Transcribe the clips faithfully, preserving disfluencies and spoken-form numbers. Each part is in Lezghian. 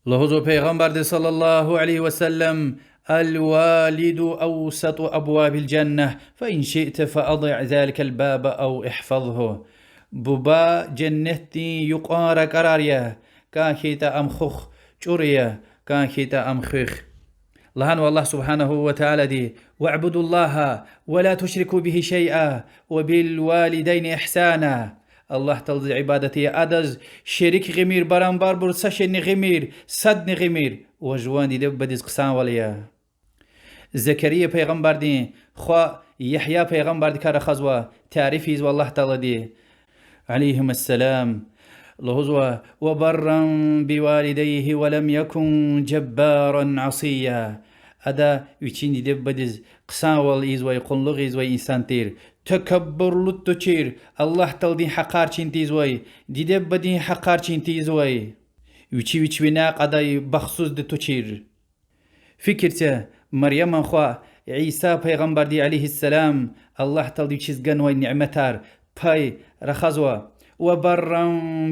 Лугьузва Пайгъамбарди صلى الله عليه وسلم: الوالد أوسط أبواب الجنة، فإن شئت فأضع ذلك الباب أو احفظه. Буба женнетдин юкьван ракӀарар я, кӀан хьайитӀа ам хух чӀур ая, кӀан хьайитӀа ам хуьх. Лагьанва Аллагь سبحانه وتعالىди: واعبدوا الله ولا تشركوا به شيئا وبالوالدين إحسانا. Аллагь Тааладиз ибадат ая, Адаз шерик гъимир, барамбарбур са шейни гъимир, садни гъимир, ва жуван диде-бубадиз хъсанвал ая. Закария пайгъамбардин хва Ягья пайгъамбардикай рахазва, тариф ийизва Аллагь Таалади, عليهما السلام, лугьузва: وبرا بوالديه ولم يكن جبارا عصيا. Ада вичин диде-бубадиз хъсанвал ийизвай, къуллугъ ийизвай инсан тир, такаббурлуд тушир, Аллагь Тааладин гьахъар чин тийизвай, диде-бубадин гьахъар чин тийизвай. Вичи вич вине кьадай бахтсузди тушир. Фикир це, Маряман хва Иса пайгъамбарди عليه السلام, Аллагь Таалади вичиз ганвай ниметар, пай рахазва: وبرا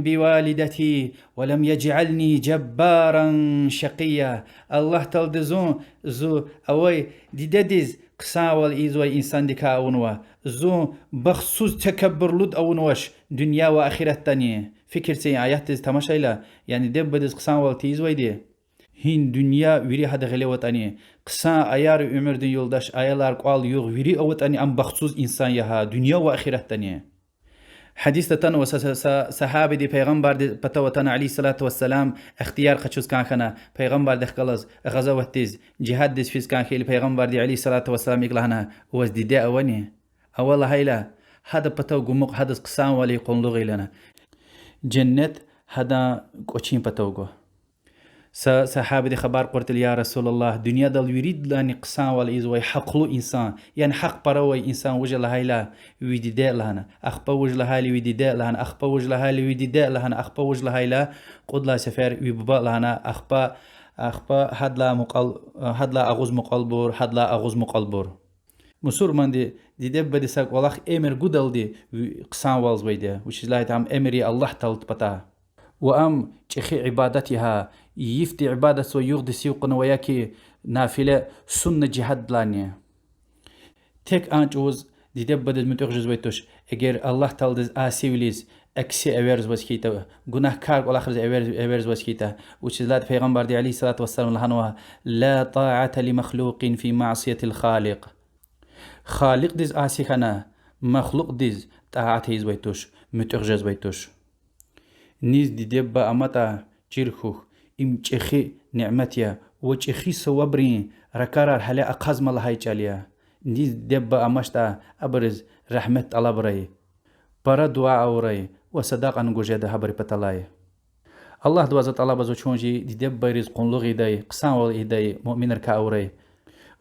بوالدتي ولم يجعلني جبارا شقيا. Аллагь Таалади зун, зун авай дидедиз хъсанвал ийизвай инсандикай авунва, зун бахтсуз, такаббурлуд авунвач дуьнья ва ахиратдани. Фикир це и аятдиз тамашайла, яни диде-бубадиз хъсанвал тийизвайди. Гьи дуьнья вири гьада гъиле аватӀани, хъсан аяр, уьмуьрдин юлдаш, аялар, кӀвал-югъ вири аватӀани, ам бахтсуз инсан я гьа дуьнья ва ахиратдани. Гьадисда атанва са, са, са сагьабиди пайгъамбарди патав атана عليه الصلاة والسلام, ихтияр къачуз кӀан хьана, пайгъамбардихъ галаз гъазаватдиз, жигьаддиз физ кӀан хьайила, пайгъамбарди عليه الصلاة والسلام икӀ лагьана: ваз диде авани? Ава лагьайла, гьадан патав гумукь, гьадаз хъсанвал ая, къуллугъ ая лагьана. Женнет гьадан кӀвачин патав гва. Са сагьабиди хабар кьуртӀа: я رسول الله, дуьньядал виридалайни хъсанвал ийизвай гьахълу инсан, яни гьахъ пара авай инсан вуж я лагьайла, ви диде лагьана. Ахпа вуж лагьайла, ви диде лагьана, ахпа вуж лагьайла, ви диде лагьана, ахпа вуж лагьайла, кьуд лагьай сефер ви буба лагьана, ахпа, ахпа гьадалай мукьвал, гьадалай агъуз мукьвалбур, гьадалай агъуз мукьвалбур. Мусурманди диде-бубади са кӀвалах эмир гудалди ви-, хъсанвалзавайди я, вучиз лагьайтӀа ам эмир я Аллагь Тааладин патай. Ва ам чӀехи ибадат я гьа, йифди ибадатзавай югъди сив кьуна ва я ки нафила сунна жигьаддилайни. Тек а чӀавуз диде-бубадиз муьтӀуьгъ жезвай туш, эгер Аллагь Тааладиз асивилиз, акси эверзаваз хьайитӀа, гунагькар кӀвалахриз эвер-, эверзаваз хьайитӀа. Вучиз лагьайтӀа Пайгъамбарди عليه الصلاة والسلام лагьанва: لا طاعة لمخلوق في معصية الخالق. Халикьдиз аси хьана, махлукьдиз тӀаат ийизвай туш, муьтӀуьгъ жезвай туш. Низ диде-буба аматӀа, чир хьухь, им чӀехи нимет я ва чӀехи савабрин ракӀарар гьеле ахъазма лагьай чӀал я. Низ диде-буба амачтӀа, абуруз рагьмет тӀалабрай, пара дуьа авурай ва садакьани гуз жеда гьабурун паталай. Аллагьдивай за тӀалабзава чун чи диде-бубайриз къуллугъ ийидай, хъсанвал ийидай муъминрикай авурай.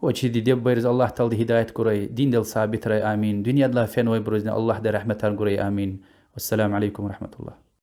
Ва чи диде-бубайриз Аллагь Таалади гьидаят гурай, диндал сабитрай, амин. Дуьньядилай фенвайбурузни Аллагьди рагьметар гурай, амин. والسلام عليكم ورحمة الله.